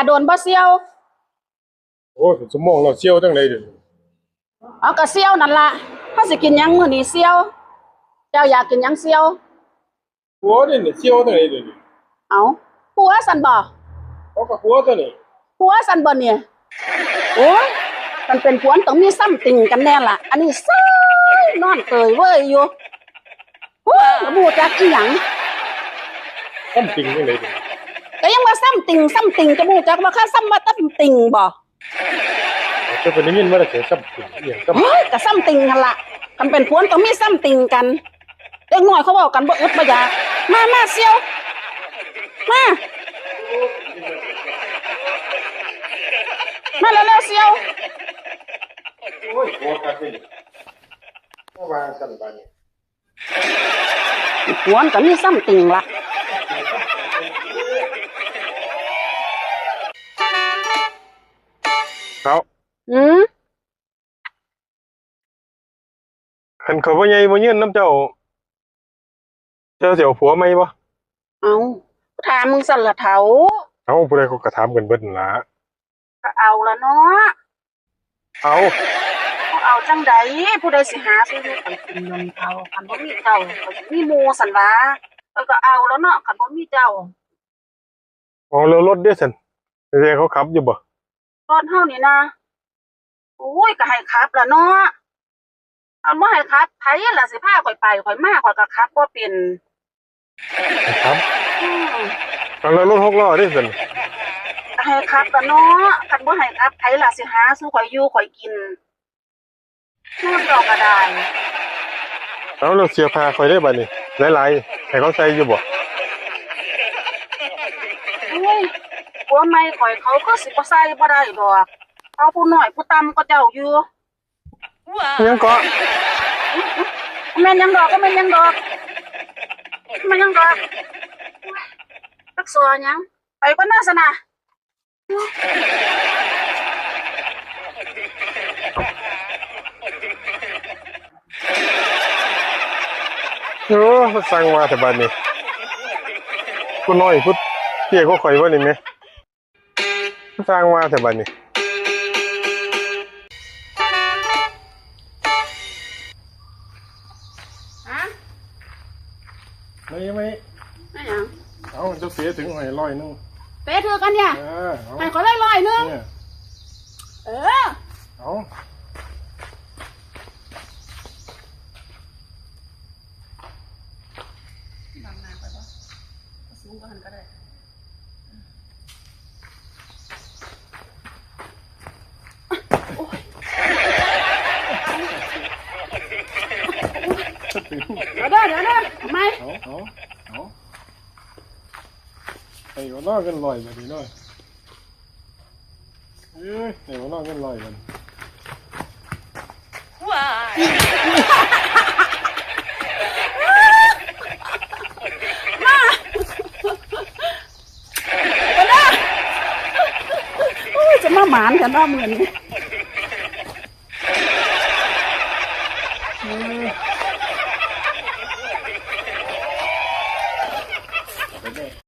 ໂດນບໍ່ສ່ຽວ? ໂອ້ຍ ເປັນຊົ່ວໂມງແລ້ວ ສ່ຽວຈັ່ງໃດເດ? ເອົາ ກະສ່ຽວນັ້ນລະ. ເຮົາຊິກິນຫຍັງມື້ນີ້ສ່ຽວ? ເຈົ້າຢາກກິນຫຍັງສ່ຽວ? ຜົວເດນີ້ ສ່ຽວຈັ່ງໃດເດນີ້? ເອົາ ຜົວຊັ້ນບໍ່? ເອົາ ກະຜົວຕົວນີ້ ຜົວຊັ້ນບໍ່ນີ້? ໂອ້ຍ ຄັນເປັນຜົວຕ້ອງມີຊັມຕິງກັນແນ່ລະ. ອັນນີ້ເຊີຍນອນເຕີຍເວີຍຢູ່. ໂອ້ຍ ບໍ່ຮູ້ຈັກອີ່ຫຍັງ. ຊັມຕິງຈັ່ງໃດເດ? ກະຍັງວ່າຊັມຕິງ ຊັມຕິງ ຈະບໍ່ຮູ້ຈັກວ່າຄຳວ່າຊັມຕິງບໍ່? ເຈົ້າເຄີຍໄດ້ຍິນບໍ່ລະ ເຈົ້າ ຊັມຕິງ ອີ່ຫຍັງ ຊັມ ໂອ້ຍ ກະຊັມຕິງຫັ້ນລະ. ຄັນເປັນຜົວຕ້ອງມີຊັມຕິງກັນ. ເດັກນ້ອຍເຂົາເວົ້າກັນບໍ່ອຶດບໍ່ຢາກ. ມາ ມາສ່ຽວ ມາ ມາເລັວໆສ່ຽວ. ໂອ້ຍ ຜົວກັດນີ້ ມາວ່າຊັ້ນບາດນີ້. ຜົວກະມີຊັມຕິງລະ. ເຂົາ ອືມ ຄັນຂ້ອຍບໍ່ໃຫຍ່ບໍ່ຍືນນຳເຈົ້າ ເຈົ້າຊິເອົາຜົວໃໝ່ບໍ່? ເອົ້າ ຖາມມຶງຊັ້ນລະເຖົ້າ. ເອົ້າ ຜູ້ໃດເຂົາກະຖາມກັນເບິດຫັ້ນລະ. ກະເອົາລະເນາະ. ເອົາ ເອົາຈັ່ງໃດ? ຜູ້ໃດຊິຫາສູ່ຢູ່ຂ້ອຍກິນນຳເຂົາ? ຄັນບໍ່ມີເຈົ້າ ຂ້ອຍຊິມີໝູ່ຊັ້ນຫວາ? ຂ້ອຍກະເອົາລະເນາະ ຄັນບໍ່ມີເຈົ້າ. ເອົາ ແລ້ວລົດເດຊັ້ນ ໃຫ້ເຂົາຂັບຢູ່ບໍ່? ລົດເຮົານີ້ນະ ໂອ້ຍ ກະໃຫ້ຂັບລະເນາະ. ຄັນບໍ່ໃຫ້ຂັບ ໃຜລະຊິພາຂ້ອຍໄປ ຂ້ອຍມາ ຂ້ອຍກະຂັບບໍ່ເປັນ. ໃຫ້ຂັບ? ອືມ ເອົາ ແລ້ວລົດຫົກລໍ້ເດຊັ້ນ? ໃຫ້ຂັບລະເນາະ. ຄັນບໍ່ໃຫ້ຂັບ ໃຜລະຊິຫາສູ່ຂ້ອຍຢູ່ຂ້ອຍກິນ? ນອນດອກກະດາຍ. ເອົາ ແລ້ວເສື້ອຜ້າຂ້ອຍເດບາດນີ້ ຫຼາຍໆ ໃຫ້ເຂົາໃສ່ຢູ່ບໍ່? ໂອ້ຍ ຜົວໃໝ່ຂ້ອຍເຂົາຄືຊິບໍ່ໃສ່ບໍ່ໄດ້ດອກ. ເຂົາຜູ້ນ້ອຍຜູ້ຕ່ຳກວ່າເຈົ້າຢູ່. ຫຍັງເກາະ? ບໍ່ແມ່ນຫຍັງດອກ ບໍ່ແມ່ນຫຍັງດອກ ບໍ່ແມ່ນຫຍັງດອກ. ຈັກຊົ່ວຫຍັງ ໄປກ່ອນເດີຊັ້ນນະ. ໂອ້ ມາສັ່ງວ່າແທ້ບາດນີ້ ຜູ້ນ້ອຍຜູ້ເຕ້ຍກວ່າຂ້ອຍວະນີ້ແມ. ສ້າງວ່າແທ້ບາດນີ້. ຮະ? ມານີ້ ມານີ້. ແມ່ນຫຍັງ? ເອົາ ເຈົ້າເສຍເຖິງໃຫ້ຮ້ອຍໜຶ່ງ. ເສຍເຖິງອັນເນີ້ຍ? ເອີ ເອົາ ໃຫ້ຂ້ອຍເລີຍຮ້ອຍໜຶ່ງ. ເອີ ເອີ ເອົາ. ບັງໜ້າຂ້ອຍບໍ່? ສູງກວ່າຫັ້ນກະໄດ້. ໂອ້ຍ ດຽວເດີ ດຽວເດີ ເອົາໃໝ່. ເອົາ ເອົາ ເອົາ ໃຫ້ເຂົາເນາະ ເງິນຮ້ອຍບາດນີ້ເນາະ. ເອີຍ ໃຫ້ເຂົາເນາະ ເງິນຮ້ອຍບາດ. ໂອ້ຍ ຈະມາໝານແທ້ເນາະມື້ນີ້.